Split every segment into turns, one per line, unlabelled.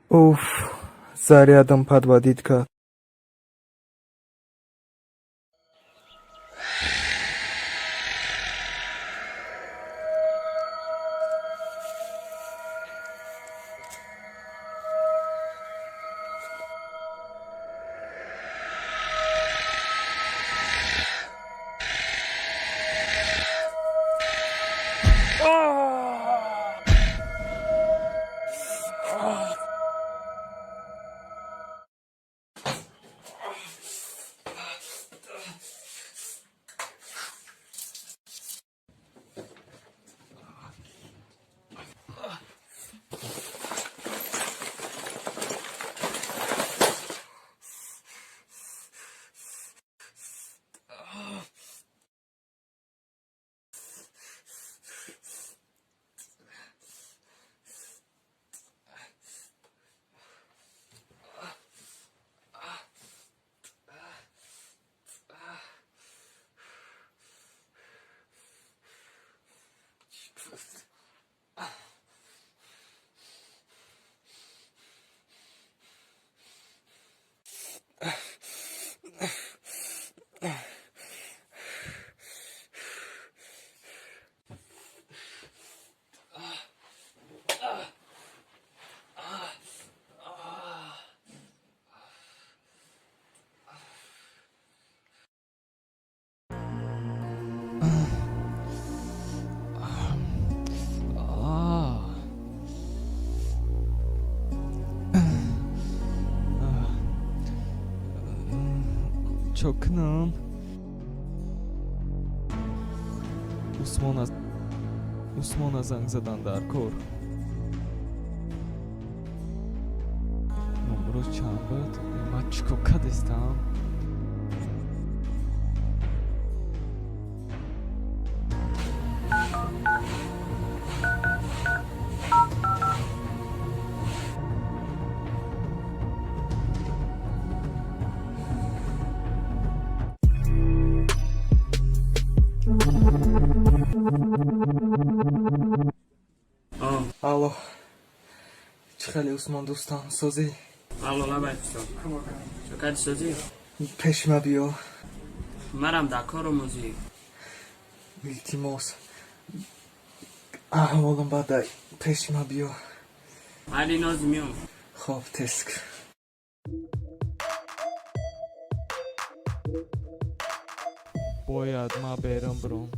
Уф, зарядам подводить кард.
Чо кунам? Усмона занг задан дар кор. Номрӯз чанд буд? Ман чӣ кор кардистам?
Алло, чӣ хеле, Усмон дӯстам, созӣ?
Алло, лабай, устод. Чо кади, созӣ?
Пешма биё.
Марам дар корум ӯзӣ.
Илтимос, аҳволам бадай, пешма биё.
Али нози миём.
Хоб, теск.
Бояд ман берун биром.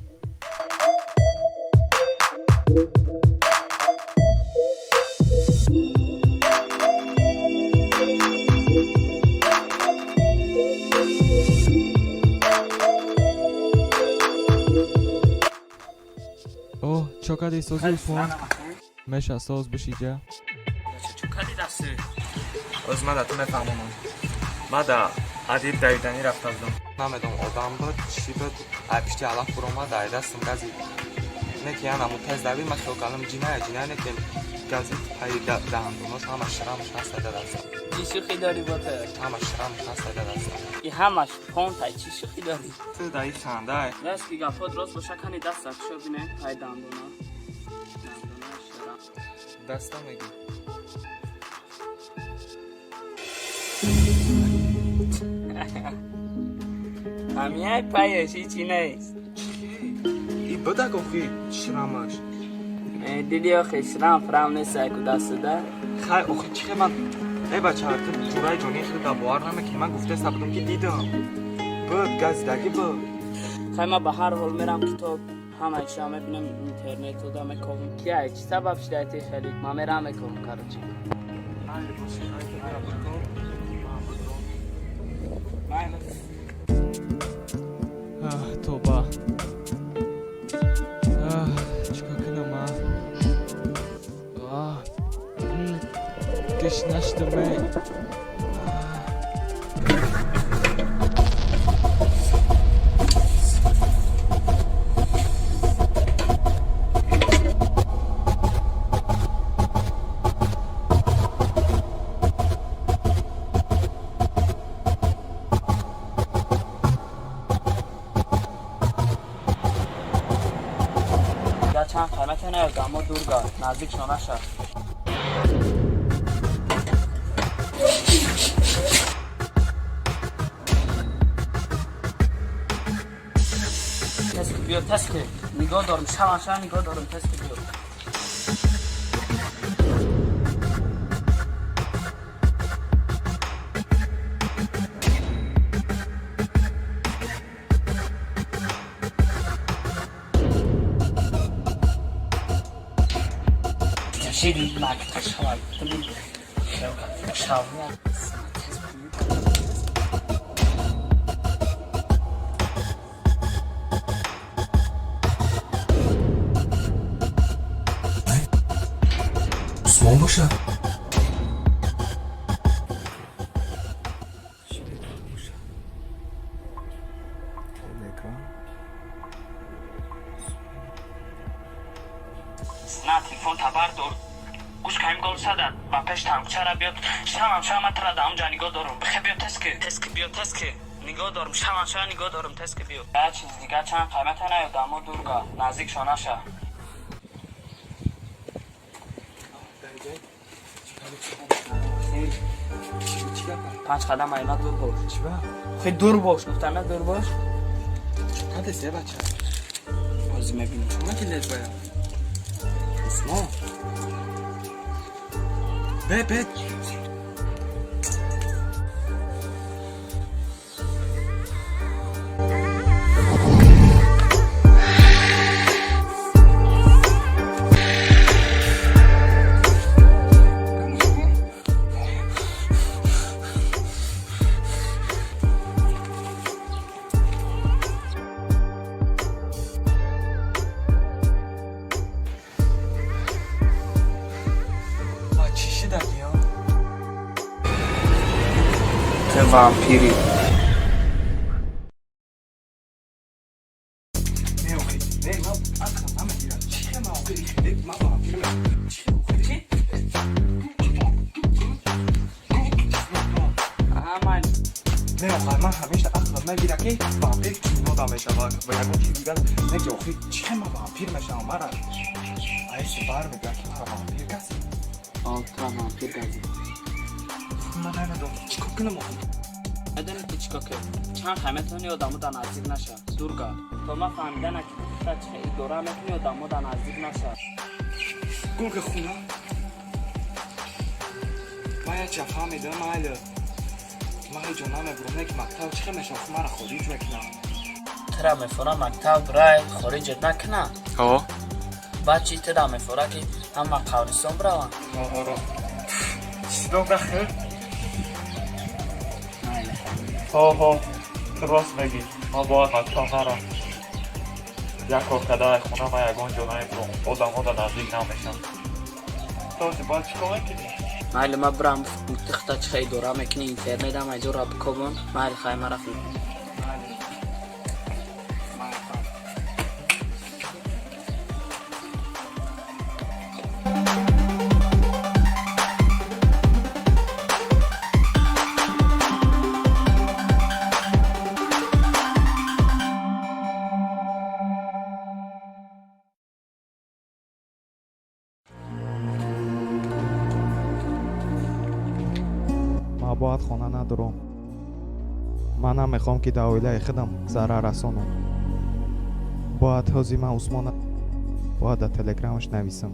О, чо кади, сози, Усмон? Меша, соз бишиҷа.
Чо кади дасти?
Оз ман да ту мефаҳмонам. Ман да адиб давиданӣ рафта будам. Намедонам, одам буд, чӣ буд, ай пишти алаф буромад, ай дастам газид. Не ки ян аму тез давид, ман хиёл кардам ҷиная, ҷиная не ки газид пайи даҳандонош, ҳама шрамаш ҳаст дар дастам.
Чӣ шӯхӣ дорӣ бо ту?
Ҳама шрамаш ҳаст дар дастам.
И ҳамаш понтай, чӣ шӯхӣ дорӣ?
Ту даи хандай.
Раст ки гапҳот рост боша, кани даста кушо, бине пай дандона. Дандона шрам.
Даста мегӣ.
Ҳамияй паеш ҳичи нест.
И будак охи шрамаш.
Диди охи, шрам фрам нест ку дастада.
Хай, охи чихе ман. Э бача, ту ҷураи ҷони хеле да бовар намекунӣ. Ман гуфтеста будам ки дидам. Буд, газидаги буд.
Хай, ман ба ҳар ҳол мерам, китоб ҳамаи ша мебинам, интернет ода мековам. Кияй, чӣ сабаб шидай ти хеле? Ман мерам мековам, короче.
Хайр, боши, хай, ту мара биков. Ман биков.
Майли.
Аҳ, тоба. Аҳ, чӣ кор кунам, а? Аҳ, гушна шудам, э.
Я чанд қаймата наёд, аммо дурга наздик шона шав. Биё, тез ки нигоҳ дорам, шаван шава нигоҳ дорам, тез ки биё. Шиди мактаб шавай. Шав.
Усмон боша.
На, телефон табар дор. Гӯш каим гол садад. Ба пеш танкчара биёд. Шавам шава тра дам ҷа нигоҳ дорум. Бихе биё, тез ки. Тез ки биё, тез ки. Нигоҳ дорум, шавам шава нигоҳ дорум, тез ки биё. Я чиз дига чанд қаймата наёд, аммо дурга. Наздик шо наша. Панҷ қадам айма дур бош.
Чиба?
Хе дур бош, гуфтам на, дур бош.
Кадес е, бача?
Ҳозир мебинем.
Чума ки лез бая? Усмон. Бе, бе. Ба чӣ шидаги, а?
Ту вампири.
Не, охи. Не, ма ақлам намегирад. Чӣ хе ма охи? Не, ма вампир мешавам. Чӣ хе охи?
Аҳа, майли.
Не, охай, ман ҳамеша ақлам мегирад, ки вампир кинода мешавад ва ягон чиз дигар. Не, ки охи, чӣ хе ма вампир мешавам? Мара айси бар мегӯяд, ки мара вампир газид.
О, тура вампир газид.
Ман намедонам, чӣ кор кунам охи.
Медонӣ ки чӣ кор кӣ? Чанд хай метавонӣ одамо дар наздик наша. Дурга. То ман фаҳмидана, ки ту чӣ хел идора мекунӣ, одамо дар наздик наша.
Гурга хуна. Ман як ча фаҳмидам, майли. Ман ҳеҷ ҷо намебурам, не ки мактаб чӣ хел мешавам, ху мара хориҷ мекунам.
Тура мефора мактаб рай хориҷат накуна.
Ҳо.
Баъд чӣ, тура мефора, ки ҳама қабристон бираванд.
Оҳоро. Чиздон гахир?
Майли.
Ҳо, ҳо. Ту рост мегӣ. Ман бояд мактаб нарам. Як кор карда, ай хона ман ягон ҷо намебурам. Одамо дар наздик намешавам. Този бояд чӣ кор мекунӣ?
Майли, ман бирам, тихта чӣ хел идора мекунӣ, интернет ҳама ҷора бикобон. Майли, хай, ман рафтам.
Майли. Майли.
Ман бояд хона надорам. Ман намехоҳам, ки дар оилаи худам зарар расонам. Бояд ҳозир ман Усмона бояд дар телеграмаш нависам.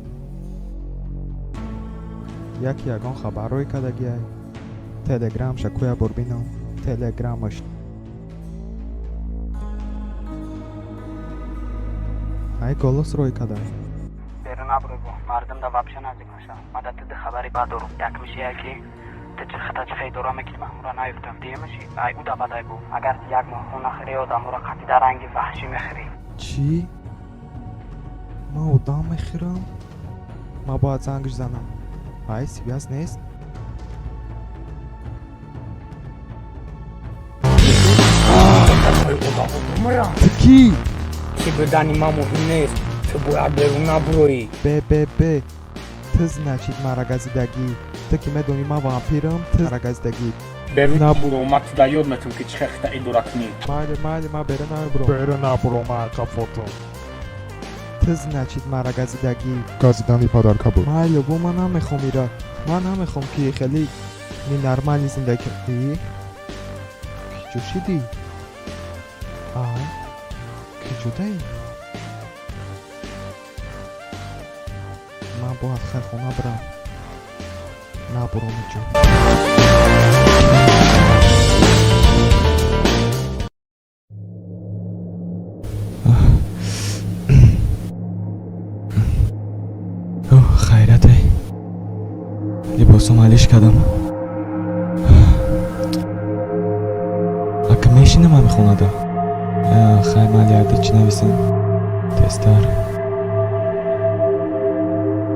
Яке ягон хабаррое кардагиай. Телеграмша куя бор бинам. Телеграмаш. Ай, голос рой кадай.
Берун набурӯй, бо мардум да вообще наздик наша. Ман да ту ду хабари бад дорум. Якмиши яе, ки ту чӣ хата чӣ хел идора мекунӣ, ман ҳамура наёфтам. Дуюмиши, ай ӯ да бадай бу, агар як моҳ хун нахӯрӣ, одаморо қатида ранги ваҳшӣ мехӯрӣ.
Чӣ? Ман одам мехӯрам? Ман бояд зангш занам. Ай, связь нест. Ту кӣ?
Кӣ будани ман муҳим нест, ту бояд берун набуроӣ.
Бе, бе, бе, ту значит мара газидагӣ. Ту ки медонӣ, ман вампирам, ту мара газидагӣ.
Берун набуро, ман туда ёд метавам, ки чӣ хел хита идора кунӣ.
Майли, майли, ман берун намебурам.
Берун набуро, ман капотам.
Ту значит мара газидагӣ.
Газидани падарка буд.
Майли, бо ман намехом ира. Ман намехом, ки хеле ненормальный зиндагӣ. Киҷо шидӣ? А, киҷодаӣ? Ман бояд хай хона бирам. Набуром иҷо.
Хайрате, либосом алиш кардам. Ака, мешинам ҳами хонада. Хай, ман ярда чӣ нависем тезтар.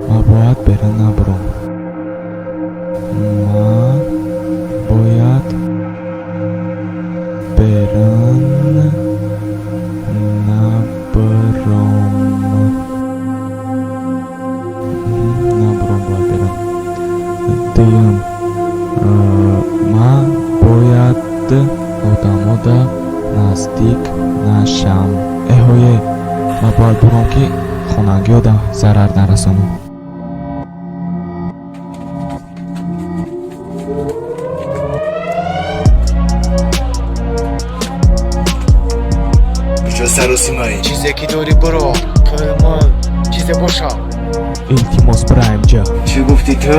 Ма бояд берун набуром, ма бояд берун набуром. Набуром, бояд берун. Дуюм, ма бояд одамода наздик нашам. Эҳое, ма бояд буром, ки хонагиёда зарар нарасонам.
Куҷо саросимаӣ?
Чизе ки дорӣ биро, пул-мул, чизе боша.
Илтимос, бираем ҷа.
Чӣ гуфтӣ ту?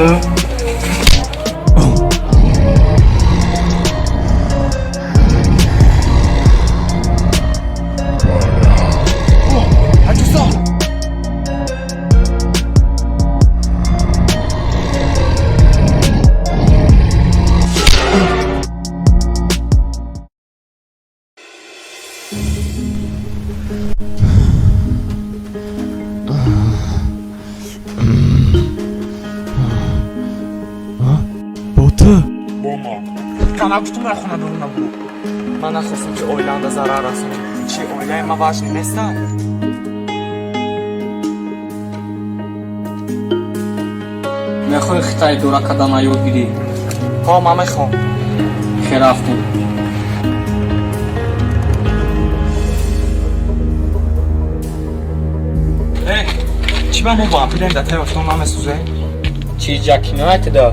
Ҳаҷусон!
Бо ту.
Бо мо.
Та нагуфтум, ай хона берун набуро.
Ман нахостам, ки оилаамда зарар расонам. Чӣ, оилаи ман важный нестам?
Мехоҳӣ хита идора кардана ёд гирӣ?
Ҳо, ман мехоҳам.
Хе, рафтем.
Э, чӣ, ба мо вампирем, да таёфтон намесӯзем?
Чӣ ҷакиноятида?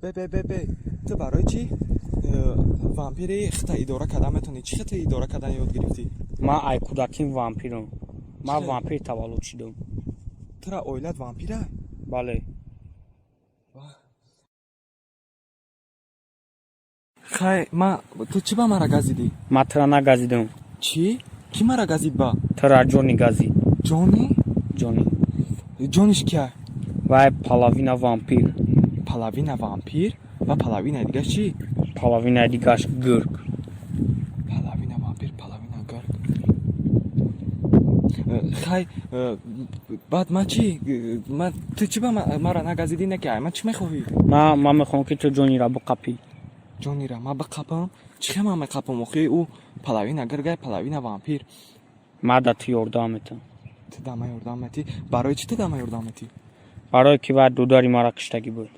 Бе, бе, бе, бе, ту барои чӣ вампири хита идора кардан метавонӣ? Чӣ хита идора кардан ёд гирифтӣ?
Ман ай кӯдаким вампирам. Ман
Чӣ?
вампир таваллуд шудам.
Тура оилат вампира?
Бале.
Хай, ма ту чӣ ба мара газидӣ?
Ман тура нагазидам.
Чӣ, кӣ мара газид ба?
Тура Ҷони газид.
Ҷони?
Ҷони.
Ҷониш кия?
Вай половина вампир.
Половина вампир ва половинаи дигаш чӣ?
Половинаи дигаш гург.
Половина вампир, половина гург. Хай, баъд ма чӣ, ма ту чӣ ба мара нагазидӣ? Не ки ай ман чӣ мехоҳӣ?
Ман мехоҳам, ки ту Ҷонира биқапӣ.
Ҷонира ма биқапам? Чӣ хел ман меқапам? Охи ӯ половина гургай, половина вампир.
Ман да ту ёрдам метам.
Ту да ман ёрдам метӣ? Барои чӣ ту да ман ёрдам метӣ?
Барое ки вай додари мара киштагӣ буд.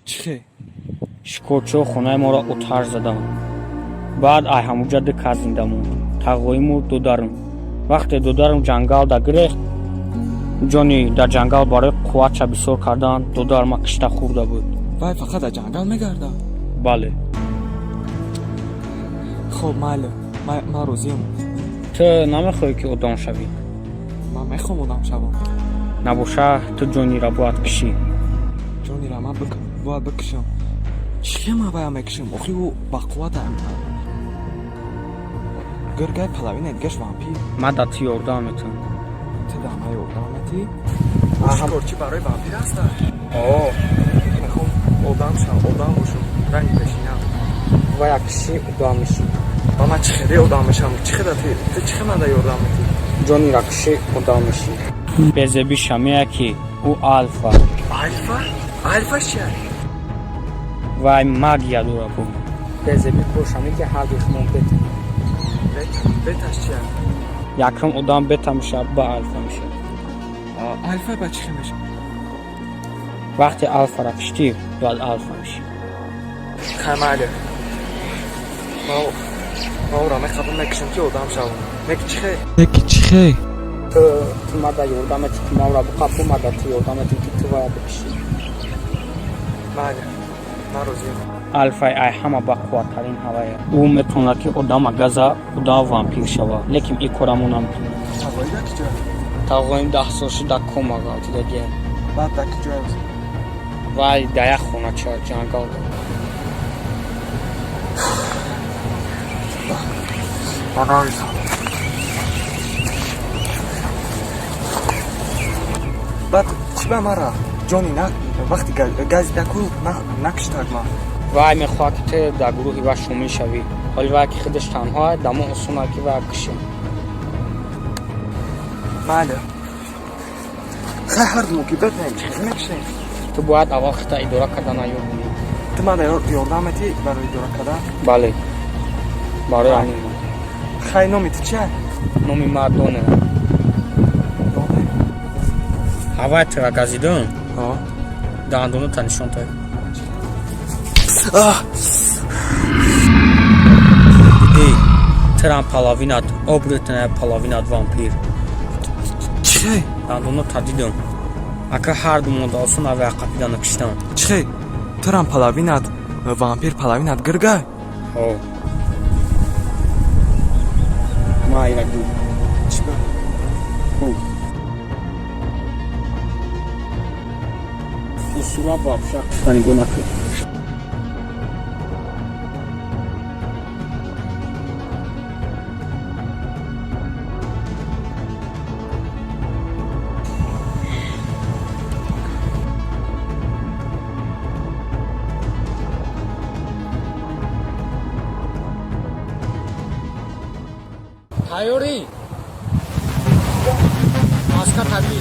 Чӣ хел?
Шикорчиҳо хонаи моро оташ заданд. Баъд ай ҳамуҷа ду кас зинда монд: тағоиму додарам. Вақте додарам ҷангалда гирехт, Ҷони дар ҷангал барои қувватша бисёр кардан додарма кишта хӯрда буд.
Вай фақат дар ҷангал мегардад?
Бале.
Хоб, майли, ман розиам.
Ту намехоҳӣ, ки одам шавӣ?
Ман мехоҳам одам шавам.
Набоша, ту Ҷонира бояд кишӣ.
Ҷонира ман бояд бикушам? Чӣ хел ман вая мекушам? Охи ӯ бақувват гургай, половина дигаш вампир.
Ман да ту ёрдам метам.
Ту да ман ёрдам метӣ? Шикорчӣ барои вампир аста?
О.
Мехоҳам одам шавам, одам бошам, ранги пешинам.
Вая кишӣ, одам мешӣ.
Ба ман чӣ хеле одам мешавам? Чӣ хела ту чӣ хел манда ёрдам метӣ?
Ҷонира кишӣ, одам мешӣ. Безебӣ шамея, ки ӯ алфа.
Алфа? Алфа чия?
Вай магия дора бу. Безебӣ кошаме, ки ҳарду шумо бета.
Беташ чия?
Якум одам бета мешавад, ба алфа мешавад.
Алфа ба чӣ хел мешавад?
Вақте алфара киштӣ, бояд алфа мешӣ.
Хай, майли, ман ӯро мехабам, мекушам, ки одам шавам. Неки чӣ хел? Неки чӣ хел?
Ту мада ёрдам метӣ, ки ман ӯро биқапу, мада ту ёрдам метӣ, ки ту вая бикишӣ.
Майли, ман розиам.
Алфай ай ҳама бақувваттарин ҳавая. Ӯ метавонад, ки одама газа, одама вампир шава, лекин ин кора мо наметавонем.
Тағои дар ки ҷоя?
Тағоим 10 сол шуд, дар кома ғалтидагиам.
Баъд дар ки ҷоя?
Вай дар як хонача ҷангал.
Ман нависам. Баъд чӣ ба мара ҷони на вақти газидаку накиштаг ман?
Вай мехоҳад, ки ту дар гурӯҳи вай шомил шавӣ. Ҳоли вай ки худаш танҳоа, дамо осона, ки вай кушем.
Майли, хай, ҳар думо ки бетнем, чӣ мекушем?
Ту бояд аввал хита идора кардана ёд бигирӣ.
Ту мана ёрдам метӣ барои идора кардан?
Бале, барои ҳамин.
Хай, номи ту чия?
Номи ма Доне. Ҳавай тура газидум, дандонота нишон тай. Дидӣ, тирам половинат оборотень, половинат вампир.
Чӣ?
Дандонота дидум. Ака, ҳар ду монда осон авай қапидана киштам.
Чӣ, турам половинат вампир, половинат гиргай?
Ҳо, ма ира ду.
Чӣ ба?
Ку усула вообще кишта нигоҳ накун. Тайёрӣ, маска табӣ.